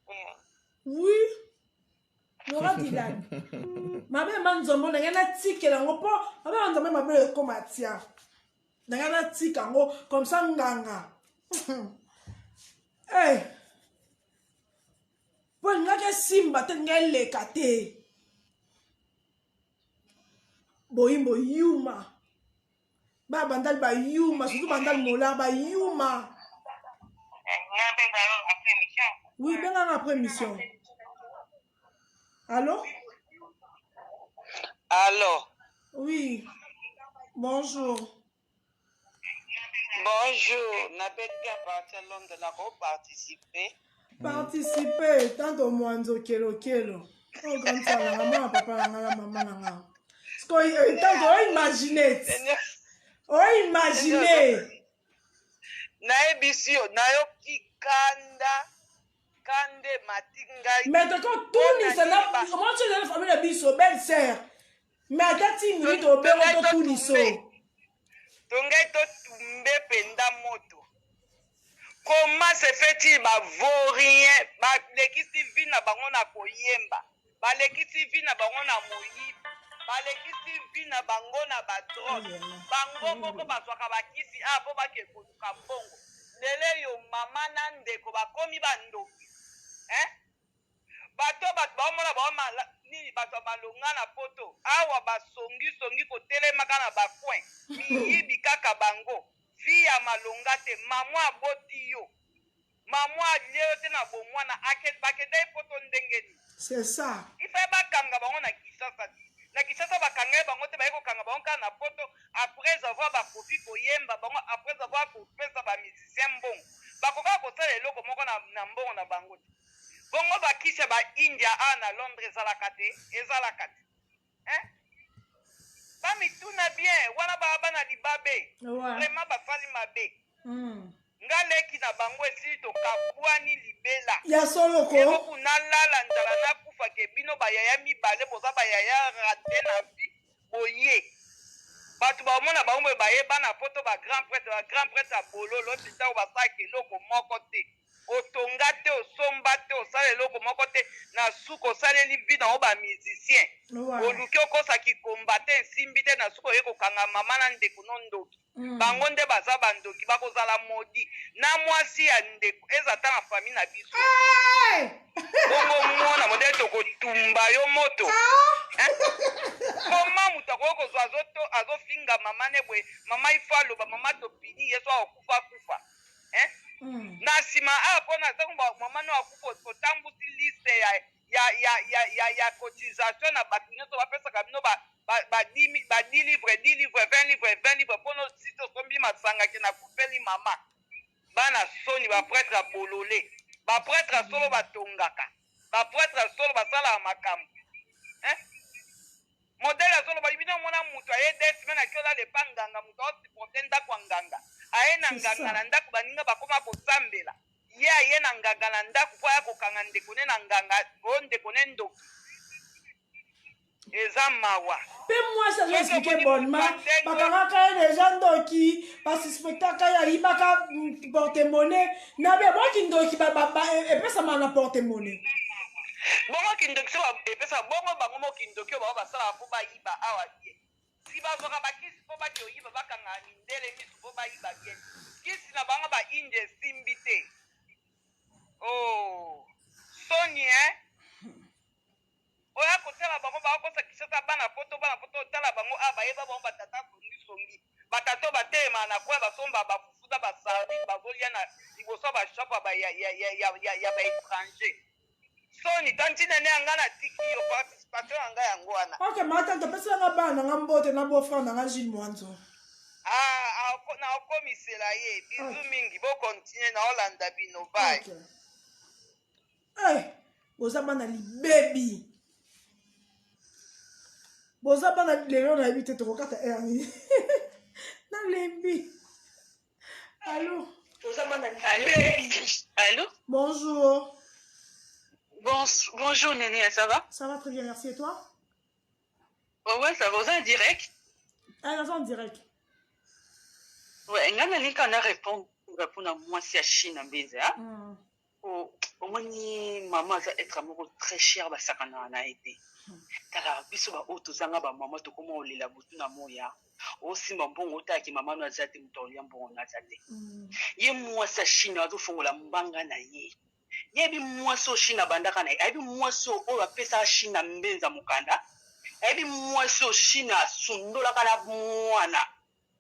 Speaker 7: Yeah.
Speaker 1: Oui, Laura Dylan, mabe ma nzombo ndenge natikela yango, mpo mabe ma nzombo mabe ekoma tia ndenge natika yango comme ça nganga. Eh, mpo elingaki esimba te, elingi eleka te. Boyimbo yuma ba bandali bayuma, surtout bandali molar bayuma.
Speaker 7: Nga benga yo après émission.
Speaker 1: Oui, benganga après émission. Allo?
Speaker 7: Allo?
Speaker 1: Oui, bonjour.
Speaker 7: Bonjour, nabengi à partir ya Londres, nakoparticipe.
Speaker 1: Participe tanto mwanzo kelokelo oyo grande sœur nanga, mwana papa na nga na mama na nga. Sikoyo tanto oimagine ti oimagine.
Speaker 8: Nayebisi yo, nayoki kanda, kanda emati ngai.
Speaker 1: Mais tokotunisa na omoni ezali famille na biso, belle sœur, mais ata ti minute obengo totunisa.
Speaker 8: Tongai totumbe mpenza moto. Comment se fait-il bavaurien balekisi vie na bango na koyemba, balekisi vie na bango na moyibi, balekisi vie na bango na badrogue, bango moko bazwaka bakisi a mpo bake koluka mbongo? Lelo yo mama na ndeko bakomi bandoki, hein? Bato bato baomona bao nini, bato ya malonga na poto awa basongisongi kotelemaka na bacoin, miyibi kaka bango, vie ya malonga te. Mama aboti yo, mama alie yo te na bomwana, bakendaki poto ndenge nini?
Speaker 1: C'est ça.
Speaker 8: Ifaye bakanga bango na Kinshasa. Na Kinshasa bakanga ye bango te, baye kokanga bango kaka na poto après avoir bakoki koyemba bango, après avoir kopesa bamusicien mbongo. Bakokaka kosala eloko moko na mbongo na bango te. Bongo bakisi ya baindia awa na Londres ezalaka te, ezalaka te, hein? Bamituna bien wana, baa bana libabe. Vraiment basali mabe. Nga leki na bango, esili, tokabwani libela.
Speaker 1: Ya solo ko.
Speaker 8: Eloko nalala nzala nakufa ke bino bayaya mibale boza bayaya raté na vie. Boye bato baomona bango boye baye bana poto ba grand prêtre, ba grand prêtre ya bololo mpenza oyo basalaka eloko moko te. Otonga te, osomba te, osala eloko moko te, na suka osaleli vie na yo ba musicien. Oluki okosa ki combattant esimbi te, na suka oye kokanga mama na ndeko no ndoki. Bango nde baza ba ndoki, bakozala maudit na mwasi ya ndeko eza ata na famille na biso. Bongo mwana modele tokotumba yo moto. Hein? Comment moto akoki kozwa azoto azofinga mama ne boye, mama il faut aloba, mama topini ye so akokufa akufa. Hein? Na nsima awa mpo na ntango mama no akufa otambusi liste ya ya ya ya ya ya cotisation na bato nyonso bapesaka bino ba ba ba 10 ba 10 livre 10 livre 20 livre 20 livre mpo no sisi osombi masanga ke nakufeli mama. Bana soni, ba pretre ya bolole, ba pretre ya solo batongaka, ba pretre ya solo basalaka makambo. Hein? Modèle azoloba bino omona moto aye deux semaines ake olala epa nganga, moto aosupporte ndako ya nganga, aye na nganga na ndako baninga bakoma kosambela, ye aye na nganga na ndako mpo aya kokanga ndeko ne na nganga, o ndeko ne ndoki. Eza mawa.
Speaker 1: Mpe mwasi azo expliquer bonnement, bakangaka ye deja ndoki, basuspectaka ye ayibaka porte monnaie na be bo kindoki epesama na porte monnaie.
Speaker 8: Bongo kindoki so epesa bongo bango mo kindoki oyo bango basalaka mpo bayiba awa bien. Si bazwaka bakisi mpo bake oyiba, bakangaka mindele misu mpo bayiba bien. Kisi na bango ba Inde esimbi te. Oh, soni hein? Oya kotala bango bakokosa Kinshasa bana poto bana poto otala bango awa bayeba bango ba tata songi songi ba tata oyo batelemaka na coin basomba ba fufu na ba sardine bazolia na liboso ya ba shop ya ba ya ya ya ya ya, ya ba étranger soni tanti nene ya nga natiki yo participation ya nga yango wana.
Speaker 1: Ok ma tante opesela nga bana na nga mbote na beau frère na nga Gilles Mwanzo.
Speaker 8: Ah, ah, nakomisela ye bisous okay. Mingi bo continuer naolanda bino bye.
Speaker 1: Okay. Eh, boza bana libebi, boza bana lelo nayebi te tokokata heure nini. Nalembi. Allo?
Speaker 6: Boza bana libebi. Allo?
Speaker 1: Bonjour.
Speaker 6: Bon, bonjour Néné, ça va?
Speaker 1: Ça va très bien, merci. Et toi?
Speaker 6: Ouais, ouais, ça va, oza en direct?
Speaker 1: Ah, naza en direct.
Speaker 6: Ouais, nga nalingi kaka na répondre mpona mwasi ya Chine Mbenza. Omoni mama aza être moko très cher, basakanaka na ye te. Tala biso baoyo tozanga bamama, tokoma kolela butu na moya. Osimba mbongo otalaki mama no aza te, moto akolia mbongo no aza te. Ye mwasi ya Chine azofongola mbanga na ye. Yebi mwasi oyo Chine abandaka na ye, ayebi mwasi oyo apesaka Chine na mbenza mokanda, ayebi mwasi oyo Chine asundolaka na mwana.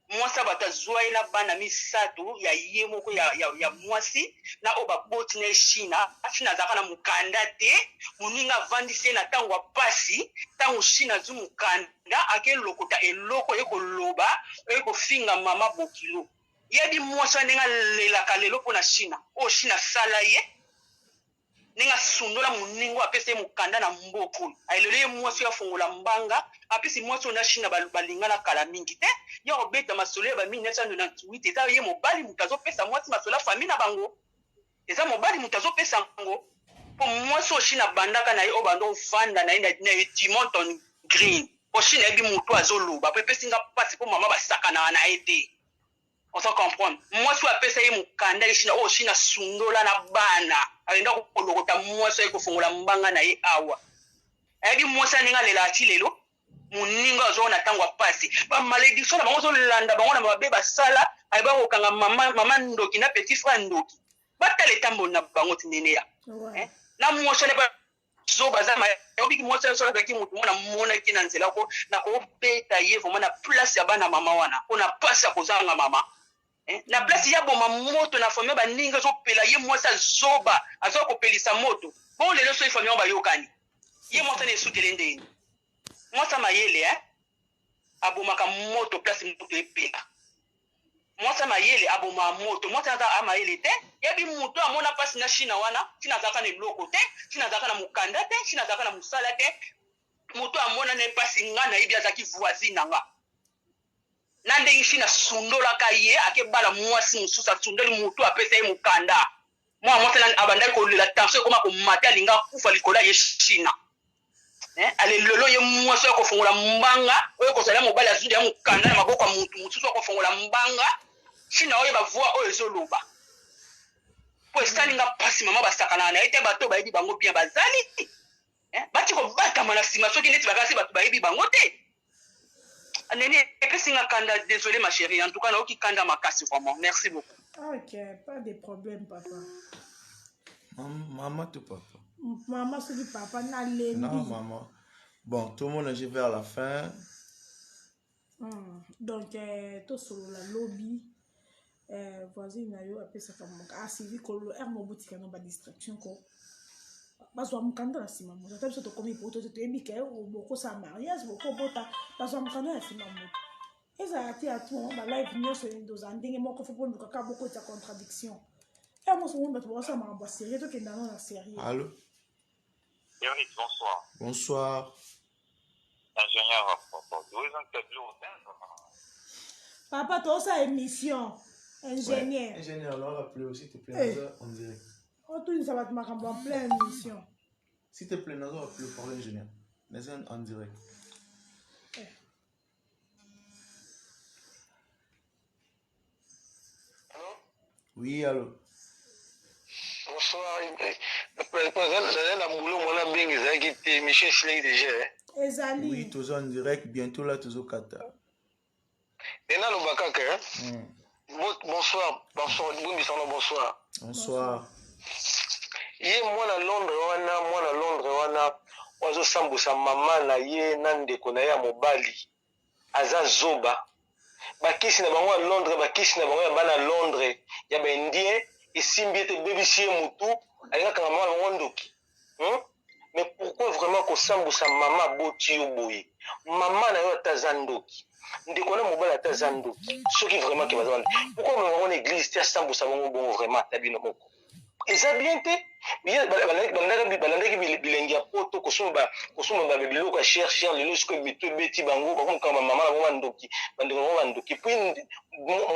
Speaker 6: Mwasi ya bato azwa ye na bana misato ya ye moko ya, ya, ya mwasi na oyo baboti na ye Shina. Shina azalaka na mokanda te, moninga avandisi ye na ntango ya pasi. Ntango Shina azwi mokanda, ake lokota eloko ye koloba, ye kofinga mama bokilo. Yebi mwasi wana ndenge alelaka lelo mpo na Shina, oyo Shina asala ye ndenge asundola moninga oyo apesa ye mokanda na mboka oyo ayelelo ye mwasi oyo afongola mbanga apesi mwasi oyo na Chine balingana kala mingi te ya kobeta masolo ya ba 1998. Eza ye mobali moto azopesa mwasi masolo ya famille na bango, eza mobali moto azopesa yango mpo mwasi oyo Chine abandaka na ye oyo banda ovanda na ye na Edmonton Green mpo Chine ayebi moto azoloba mpo epesi nga mpasi mpo mama basakanaka na ye te. Ozo comprendre? Mwasi oyo apesa ye mokanda ye Chine, oyo Chine asundola na bana, akenda kolokota mwasi oyo kofongola mbanga na ye awa. Ayebi mwasi ndenge alelaka ti lelo, moninga azwa na ntango ya pasi, ba malédiction na bango ozolanda bango na mabe basala, ayeba kokanga mama, mama ndoki na petit frère ndoki. Batala etamboli na bango ti nene ya. Eh? Na mwasi wana zoba aza mayobiki mwasi wana soki azalaki motu mwana monaki na nzela ko nakobeta ye vraiment na place ya bana mama wana mpo na pasi ya kozanga mama. Eh, na place ya boma moto na famille baninga ezopela ye mwasi azoba aza kopelisa moto bongo lelo soki famille yango bayokani ye mwasi wana esukele ndeni mwasi ya mayele eh? Abomaka moto place moto epela. Mwasi ya mayele abomaka moto. Mwasi aza a mayele te. Yebi moto amona pasi na China wana, China azalaka na eloko te, China azalaka na mokanda te, China azalaka na mosala te. Moto amona na ye pasi nga nayebi azalaki voisine na nga. Na ndenge China asundolaka ye, akebala mwasi mosusu, asundoli moto apesa ye mokanda. Mwana mwasi abandaki kolela tension ekoma komata, alinga akufa likolo ya ye China.
Speaker 8: Eh, ale lelo ye mwasi oyo akofongola mbanga oyo kozala mobali azwi ya mokanda na maboko ya motu mosusu akofongola mbanga ntina oyeba voi oyo ezoloba mpo esali nga mpasi mama basakanaka na ye te bato bayebi bango bien bazali eh, bati kobatama na nsima soki neti bakasi bato bayebi bango te nene epesi nga kanda désolé ma chérie en tout cas nayoki kanda makasi vraiment merci beaucoup
Speaker 1: ok pas de problème papa
Speaker 2: mama to papa
Speaker 1: mama soki papa nalembi
Speaker 2: non maman bon tout le monde agit vers la fin
Speaker 1: Donc eh, tosolola lobi eh, voisine na yo apesaka moka ah, Sylvie Kololo heure moko botika no ba distraction ko bazwa mokanda na nsima moto ata biso tokomi poto te toyebi ke bokosala mariage bokobota bazwa mokanda na nsima moto ezala te ya tout ba live nyonso tozala ndenge moko fo boluka kaka bokotisa contradiction heure moso omoni bato bakosala makambo ya serie tokenda no na serie
Speaker 2: allo
Speaker 9: Eric, bonsoir.
Speaker 2: Bonsoir.
Speaker 9: Ingénieur
Speaker 1: Papa, toi, ça émission. Ingénieur.
Speaker 2: Ouais. Ingénieur, alors rappelez s'il te plaît, eh. en direct.
Speaker 1: Oh, tout ça va te marquer en pleine émission.
Speaker 2: S'il te plaît, nous allons appeler par l'ingénieur. Nous sommes en direct.
Speaker 1: Eh.
Speaker 2: Oui, allô.
Speaker 3: Bonsoir. Nazali na boulot mwana bengi ezalaki te émission esilaki déjà.
Speaker 1: Ezali.
Speaker 2: Oui, toza en direct bientôt là tozokata.
Speaker 3: Et naloba kaka hein? Bonsoir, bonsoir, bonsoir, bonsoir.
Speaker 2: Bonsoir.
Speaker 3: Ye mwana Londres wana, mwana Londres wana azosambusa mama na ye na ndeko na ye ya mobali. Aza zoba. Bakisi na bango ya Londres, bakisi na bango ya bana Londres ya ba indien esimbi ye te ebebisi ye mutu, alingi akanga mama na bango ndoki. Hum? Mais pourquoi vraiment kosambusa mama aboti yo boye? Mama na yo ata aza ndoki. Ndeko na mobali ata aza ndoki. Soki vraiment ke baza ba ndoki. Pourquoi omema bango na eglise te asambusa bango bongo vraiment ata bino moko? Eza bien te. Balandaki bilengi ya poto kosomba kosomba ba biloko ya cher cher lelo sikoyo mitu ebeti bango bakomokanga ba mama na bango bandoki bandeko na bango bandoki puis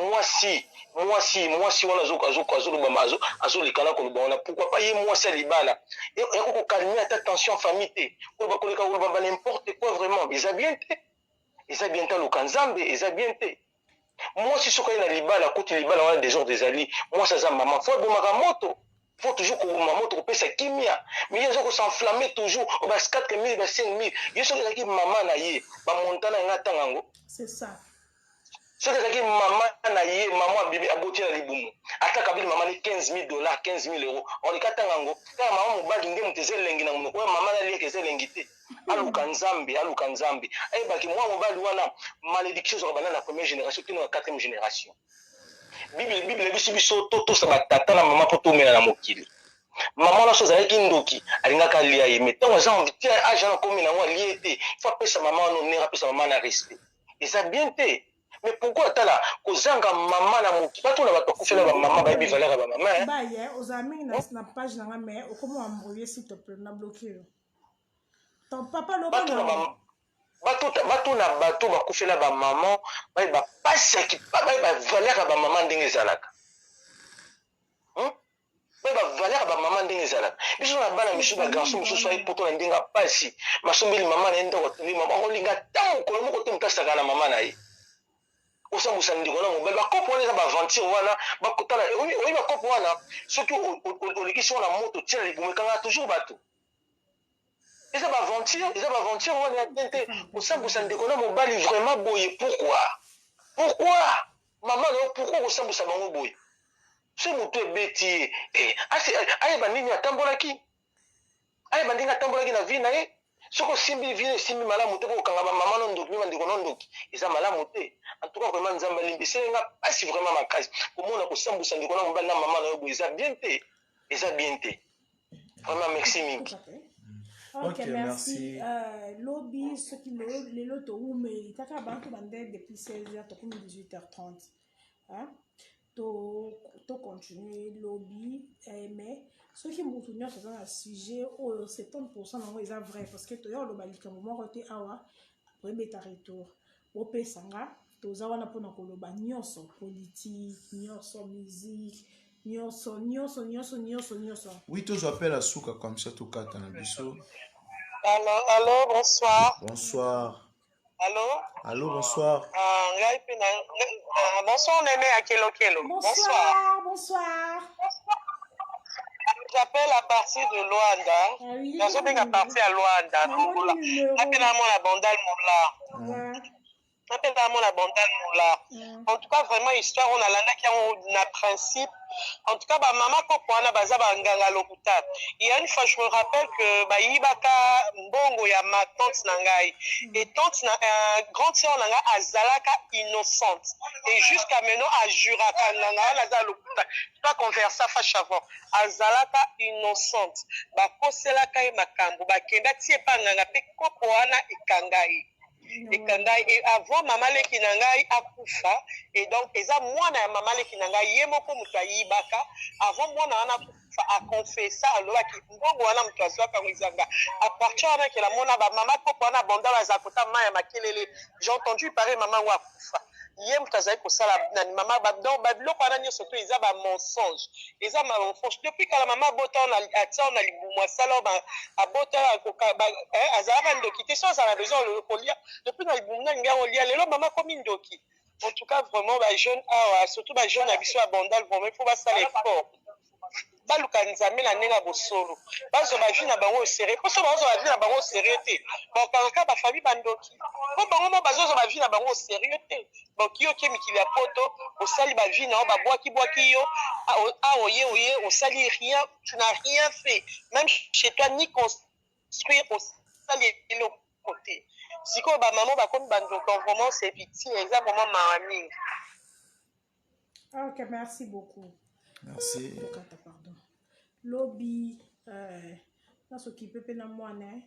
Speaker 3: mwasi mwasi mwasi wana azoloba azoleka na koloba wana pourquoi pas ye mwasi ya libala yako kokalme ata tension famille te koloba koleka koloba ba n'importe quoi vraiment eza bien te eza bien te aluka nzambe eza bien te mwasi soki aye na libala akuti libala wana desordre ezali mwasi aza mama fo abomaka moto faut toujours koboma moto kopesa kimia mais ye aza kosenflamme toujours ba 4000 ba 5000 ye soki ezalaki mama na ye bamonta na ye nga atanga yango
Speaker 1: c'est ça
Speaker 3: soki ezalaki mama na ye mama abibi aboti na libumu ata kabili mama ni 15000 dollars 15000 euros oleka atanga yango kaka mama mobali nde moto eza elengi na monoko oyo mama naliaka eza elengi te aluka nzambe aluka nzambe ayebaki mwa mobali wana malédiction ezwaka banda na première génération kino na quatrième génération bible bible ebisi biso totosa batata na mama mpo tomela na mokili mama wana so azalaki ndoki alingaka alia ye mais ntango aza age wana akomi nango alie te fo apesa mama wana honneur apesa mama na respect eza bien te mais pourquoi tala kozanga mama na moki batuna bato bakufela bamama bayebi valeur ya bamama
Speaker 1: baye ozala mingi na page na nga mais okoma embrouille s'il te plaît na bloqué yo ton papa loba na
Speaker 3: batuna bato bakufela bamama bayeba pasi bayeba valeur ya bamama ndenge ezalaka bayeba valeur ya bamama ndenge ezalaka biso na bana misusu bagarçon mosusu aye poto na ndenge ya pasi masombeli mama na ye ndako atongi mama akolinga ata mokolo moko te moto asaka na mama na ye osambusa ndeko na mobali bakopo wana eza baaventure wana bakotala oyebi bakopo wana soki olekisi wana moto tia na libumu ekangaka toujours bato eza baaventure eza baaventure wana ya bien te kosambusa ndeko na mobali vraiment boye pourquoi pourquoi mama na yo pourquoi kosambusa bango boye soki motu ebeti ye eh, ayeba nini atambolaki ayeba ndenge atambolaki na vie na ye soki osimbi vie esimbi malamu te kokanga bamama no ndoki mpe bandeko no ndoki eza malamu te en tout cas vraiment nzambe alimbi esali nga mpasi vraiment makasi komona kosambusa ndeko na mobali na mama na yo boye eza bien te eza bien te vraiment merci mingi
Speaker 1: Ok, okay merci. Euh, lobi soki lelo toumeli kaka bantu bande depuis 16h tokomi 18h30 hein? To, to continue lobi eh, mais soki motu nyonso aza na sujet oyo 70 nango eza vrai parce que toya koloba likambo moko te awa après beta retour bopesa nga toza wana mpona koloba nyonso politique nyonso musique nyonso nyonso nyonso nyonso nyonso
Speaker 2: oui tozwa appel ya suka comme ça tokata na biso.
Speaker 8: Allo, allo, bonsoir.
Speaker 2: Bonsoir.
Speaker 8: Allo?
Speaker 2: Allo, bonsoir.
Speaker 8: Ah, ngai pe na ah, bonsoir Nene ya Kelo Kelo.
Speaker 1: Bonsoir, bonsoir.
Speaker 8: J'appelle à partir de Luanda.
Speaker 1: Ah oui.
Speaker 8: Nazobenga partir ya Luanda.
Speaker 1: Namoni numéro.
Speaker 8: Ngai pe namona Bandal Mola.
Speaker 1: Ouais.
Speaker 8: Ngai pe namona Bandal Mola. En tout cas vraiment histoire oyo nalandaki yango na principe. En tout cas ba mama koko wana baza ba nganga lokuta. Il y a une fois je me rappelle que bayibaka mbongo ya ma tante na ngai. Et tante na euh, grande sœur na ngai azalaka innocente. Et jusqu'à maintenant ajuraka nganga wana aza lokuta. Pas conversa face avant. Azalaka innocente. Bakoselaka ye makambo, bakenda ti epa nganga pe koko wana ekanga ye. Ekanga ye et avant mama leki na ngai akufa et donc eza mwana ya mama leki na ngai ye moko moto ayibaka avant mwana wana akufa a confessa alobaki mbongo wana moto azwaka yango eza nga. A partir wana ke namona ba mama koko wana banda bazala kota mayi ya makelele j'ai entendu pareil mama yango akufa ye moto azali kosala nani mama ba, donc ba biloko wana nyonso to eza ba mensonge eza ma mensonge depuis kala mama abota yo na atia yo na libumu asala yo abota yo akoka ba, eh, azalaka ndoki te so azala besoin kolia depuis na libumu na lingi olia lelo mama akomi ndoki en tout cas vraiment ba jeune awa surtout ba jeune na biso ya bandal vraiment il faut basala effort baluka nzambe na ndenge ya bosolo bazwa ba vie na bango au sérieux po soki bazwa ba vie na bango au sérieux te bakokanga ba famille ba ndoki po bango moko bazozwa ba vie na bango au sérieux te donc yo oke mikili ya poto osali ba vie na yo babwaki bwaki yo awa oye oye osali rien tu n'as rien fait même chez toi ni construire osali eloko te sikoyo ba maman bakomi ba ndoki vraiment c'est pitié eza vraiment mawa mingi.
Speaker 1: Ah, ok, merci beaucoup.
Speaker 2: Merci.
Speaker 1: Tokata, pardon. Lobi, euh, nasokipe mpe na mwana eh.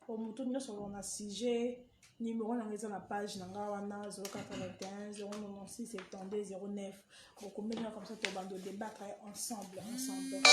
Speaker 1: po motu nyonso kozala na sujet numéro na ngai eza na page na ngai wana 081 096 72 09 bokomenga comme ça tobanda débattre ensemble ensemble.